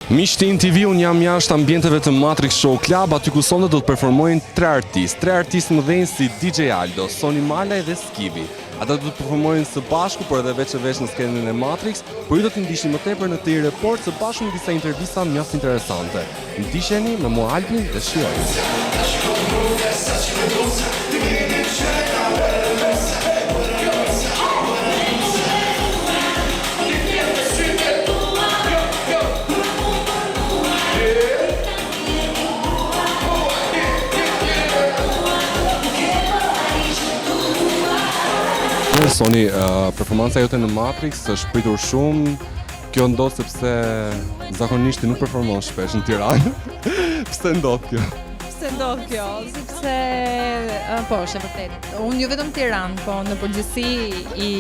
Miq të InTV, unë jam jashtë ambienteve të Matrix Show Club, aty ku sonte do të performojnë tre artistë. Tre artistë të mëdhenj si DJ Aldo, Soni Malaj dhe Skivi. Ata do të performojnë së bashku, por edhe veç e veç në skenën e Matrix, por ju do t'i ndiqni më tepër në këtë report së bashku me disa intervista mjaft interesante. Ndiqeni me mua Albin dhe shijoni. Soni, uh, performanca jote në Matrix është pritur shumë. Kjo ndodh sepse zakonisht ti nuk performon shpesh në Tiranë. Pse ndodh kjo? Pse ndodh kjo? Sepse po, është e vërtetë. Unë jo vetëm Tiranë, po në përgjithësi i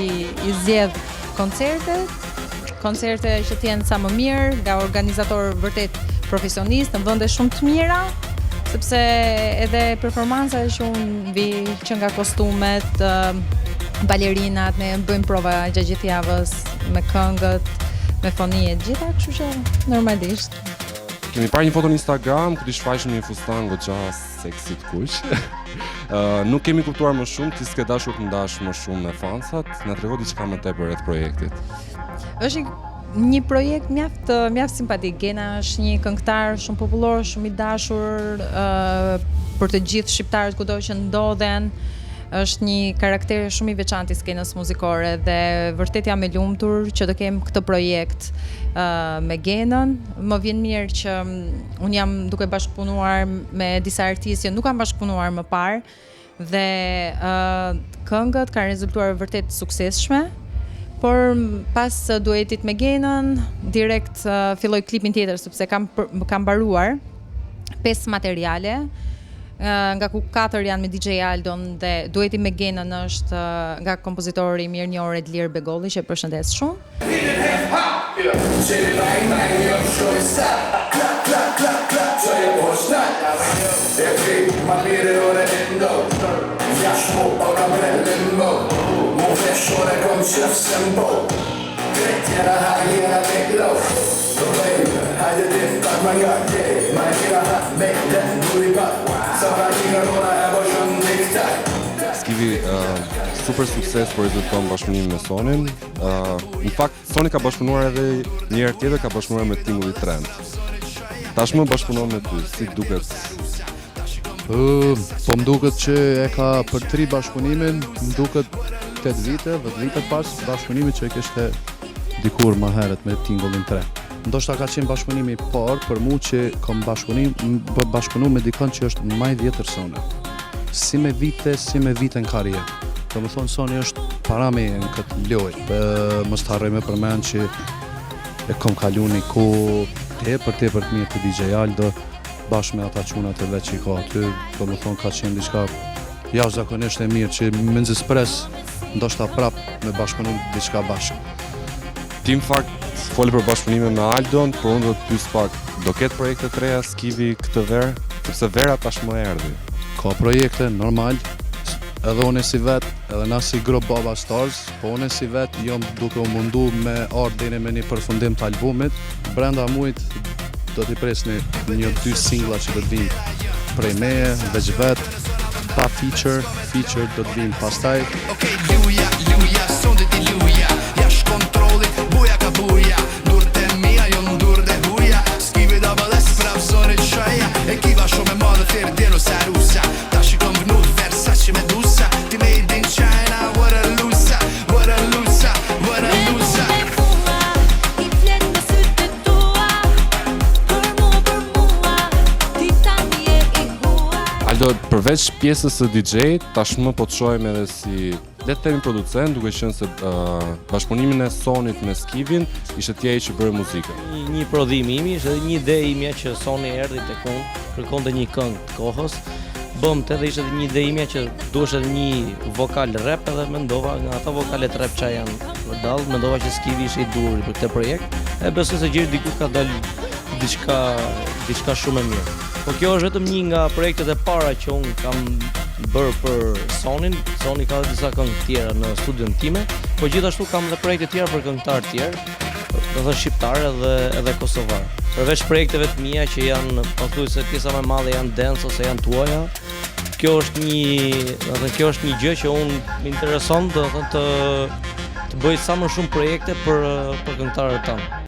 i zgjedh koncertet, koncerte që të jenë sa më mirë, nga organizatorë vërtet profesionistë, në vende shumë të mira, sepse edhe performanca që unë vi që nga kostumet, balerinat, ne bëjmë prova gjatë gjithë javës me këngët, me foni e të gjitha, kështu që normalisht. Kemi parë një foto në Instagram ku ti shfaqesh me një fustan goxha seksi të kuq. uh, nuk kemi kuptuar më shumë, ti s'ke dashur të ndash më shumë me fansat, na trego diçka më tepër rreth projektit. Është një një projekt mjaft mjaft simpatik. Gena është një këngëtar shumë popullor, shumë i dashur uh, për të gjithë shqiptarët kudo që ndodhen. Është një karakter shumë i veçantë i skenës muzikore dhe vërtet jam e lumtur që të kem këtë projekt uh, me Genën. Më vjen mirë që Unë jam duke bashkëpunuar me disa artistë që nuk kam bashkëpunuar më parë dhe uh, këngët kanë rezultuar vërtet të suksesshme. Por pas duetit me Genën, direkt uh, filloj klipin tjetër sepse kam kam mbaruar pesë materiale nga ku katër janë me DJ Aldon dhe dueti me Genën është nga kompozitori i mirënjohur Edlir Begolli që e përshëndes shumë. Skivi, super sukses po rezulton bashkëpunimi me Sonin. Uh, në fakt, Soni ka bashkëpunuar edhe një herë tjetër, ka bashkëpunuar me Tingulli Trend. Tashmë bashkëpunon me ty, si duket? Uh, po më duket që e ka për tri bashkëpunimin, më duket 8 vite, 10 vite pas bashkëpunimit që e kishte dikur më herët me Tingullin 3. Ndoshta ka qenë bashkëpunimi i parë për mu që kom bashkëpunim, bashkëpunu me dikon që është ma i vjetër se unë. Si me vite, si me vite në karrierë. Domethonë, Soni është para meje në këtë lojë. Mos të harroj me përmend që e kom kalu një kohë tepër, tepër të mirë te DJ Aldo, bashkë me ata çunat e vet që i ka aty, domethonë ka qenë diçka jashtëzakonisht e mirë që mezi s'pres ndoshta prap me bashkëpunu diçka bashkë. Ti në fakt fole për bashkëpunime me Aldon, por unë do të pyes pak, do ketë projekte të reja Skivi këtë verë? Sepse vera tashmë erdhi. Ka projekte, normal, edhe unë si vet, edhe na si grup Baba Stars, po unë si vet jam duke u mundu me ardhë deri me një përfundim të albumit, brenda mujit do t'i presni një dy singla që do të vinë prej meje, veç vet, pa feature, feature do të vinë pastaj. Okej, luja, luja, sonte ti luja, jashtë kontrollit, buja ka buja, durt e mia jon durt e huja, skivi da balles prap zone qaja, ekipa shumë e madhe thirr djelo sa rusa, tash i kom vnu Versace Medusa, ti made in China, what a loser, what a loser, what a loser. Ti flet me sytë e tua, për mua, për mua, ti tani je i huaj. Aldo, përveç pjesës së DJ-t, tashmë po të shohim edhe si le të themi producent, duke qenë se uh, bashkëpunimin e Sonit me Skivin ishte ti ai që bëre muzikën. Një, një prodhim imi, ishte edhe një ide imja që Soni erdhi tek unë, kërkonte një këngë të kohës. Bëmë edhe ishte edhe një ide imja që duhesh edhe një vokal rap edhe mendova nga ata vokalet rap që janë vërdall, mendova që Skivi ishte i duhuri për këtë projekt. E besoj se gjer diku ka dalë diçka diçka shumë e mirë. Po kjo është vetëm një nga projektet e para që unë kam bërë për Sonin. Soni ka dhe disa këngë të tjera në studion time, po gjithashtu kam dhe projekte të tjera për këngëtarë të tjerë. do të thënë shqiptar edhe edhe kosovar. Përveç projekteve të mia që janë pothuajse pjesa më e madhe janë dance ose janë tuaja, kjo është një, do të thënë kjo është një gjë që unë më intereson, do të thënë të të bëj sa më shumë projekte për për këngëtarët tanë.